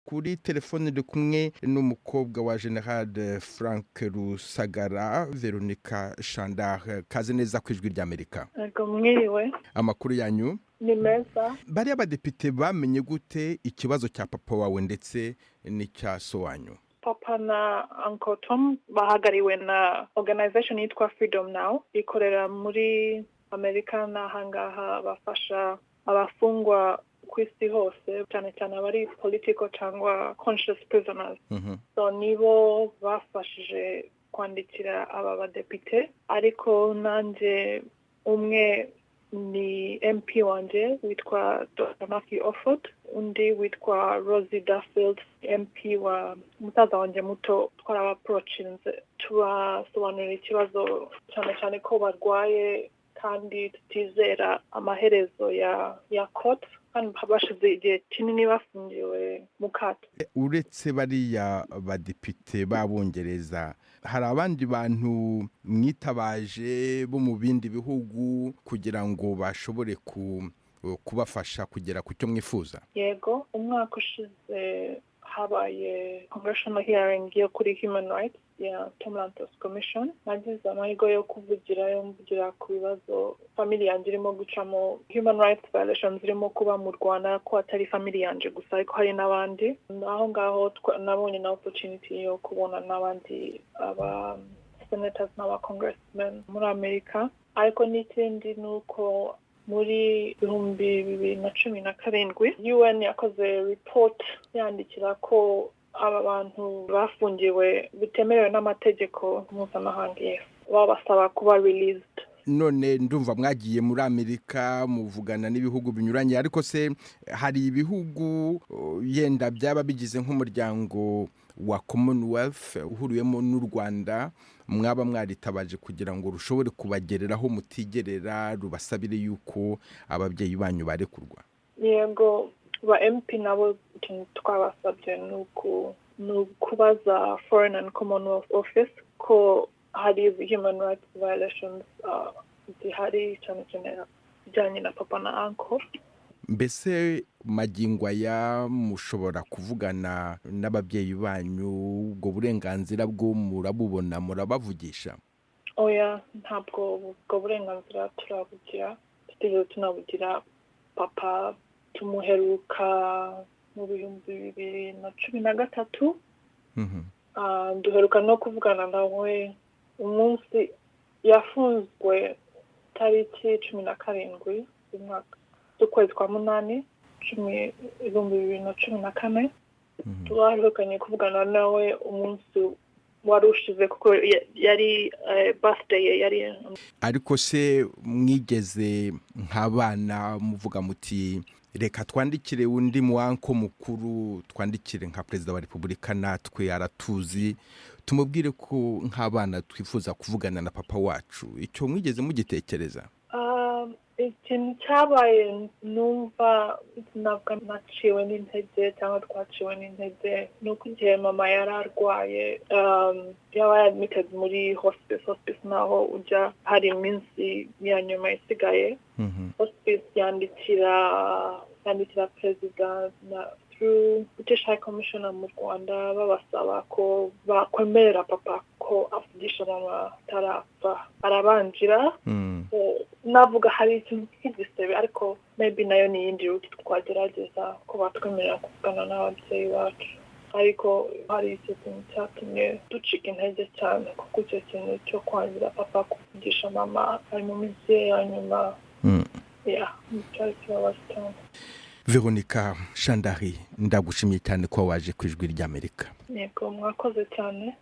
Kuri telefone uri kumwe n'umukobwa wa General Frank Rusagara, Veronica Shandar. Kaze neza ku Ijwi ry'Amerika. Yego, mwiriwe. Amakuru yanyu? Ni meza. Bariya badepite bamenye gute ikibazo cya papa wawe ndetse n'icya so wanyu? Papa na Uncle Tom bahagariwe na organization yitwa Freedom Now, ikorera muri Amerika n'ahangaha, bafasha abafungwa ku isi hose, cyane cyane abari political cyangwa conscious prisoners. So nibo bafashije kwandikira aba badepite, ariko nanjye umwe ni MP wanjye witwa Dr Matthew Offord, undi witwa Rosie Duffield, MP wa musaza wanjye muto. Twarabaapproachinze, tubasobanurira ikibazo, cyane cyane ko barwaye kandi tutizera amaherezo ya court, kandi bashize igihe kinini bafungiwe mu kato. Uretse bariya badepite b'Abongereza, hari abandi bantu mwitabaje bo mu bindi bihugu kugira ngo bashobore kubafasha kugera ku cyo mwifuza? Yego, umwaka ushize habaye congressional hearing yo kuri human rights ya Tom Lantos Commission. Nagize amahirwe yo kuvugirayo, mvugira ku bibazo family yanjye irimo gucamo, human rights violations zirimo kuba mu Rwanda, ko atari family yanjye gusa ariko hari n'abandi. Aho ngaho nabonye na opportunity yo kubona n'abandi aba senators n'aba congressmen muri Amerika. Ariko n'ikindi ni uko muri 2017 UN yakoze report yandikira ko aba bantu bafungiwe bitemerewe n'amategeko mpuzamahanga, yes, babasaba kuba released. None ndumva mwagiye muri Amerika, muvugana n'ibihugu binyuranye, ariko se hari ibihugu yenda byaba bigize nk'umuryango wa Commonwealth uhuriyemo n'u Rwanda mwaba mwaritabaje kugira ngo rushobore kubagereraho mutigerera, rubasabire yuko ababyeyi banyu barekurwa? Yego, ba MP nabo ikintu twabasabye ni ukubaza Foreign and Commonwealth Office ko hari human rights violations zihari, cyane cyane bijyanye na papa na uncle. Mbese magingo aya mushobora kuvugana n'ababyeyi banyu? Ubwo burenganzira bwo murabubona, murabavugisha? Oya, ntabwo ubwo burenganzira turabugira, tutigeze tunabugira. Papa tumuheruka mu 2013. Duheruka no kuvugana nawe umunsi yafunzwe, tariki 17 z'umwaka z'ukwezi kwa munani, 2014. Twaherukanye kuvugana nawe umunsi wari ushize, kuko yari birthday ye yari. Ariko se mwigeze nk'abana muvuga muti: "Reka twandikire undi muwanko mukuru, twandikire nka Perezida wa Repubulika, natwe aratuzi, tumubwire ko nk'abana twifuza kuvugana na papa wacu"? Icyo mwigeze mugitekereza? Ikintu cyabaye, numva ntabwo naciwe n'intege cyangwa twaciwe n'intege, ni uko igihe mama yari arwaye, yaba admitted muri hospice. Hospice naho ujya hari iminsi ya nyuma isigaye. Hospice yandikira perezida na through British High Commissioner mu Rwanda, babasaba ko bakwemerera papa ko avugisha mama atarapfa, arabanjira. Navuga hari ikintu nk'igisebe, ariko maybe nayo ni iyindi route twagerageza ko batwemerera kuvugana n'ababyeyi bacu. Ariko hari icyo kintu cyatumye ducika intege cyane, kuko icyo kintu cyo kwangira papa kuvugisha mama ari mu minsi ye ya nyuma, ya cyari kibabaje cyane. Veronica Shandari, ndagushimiye cyane ko waje ku Ijwi ry'Amerika. Yego, mwakoze cyane.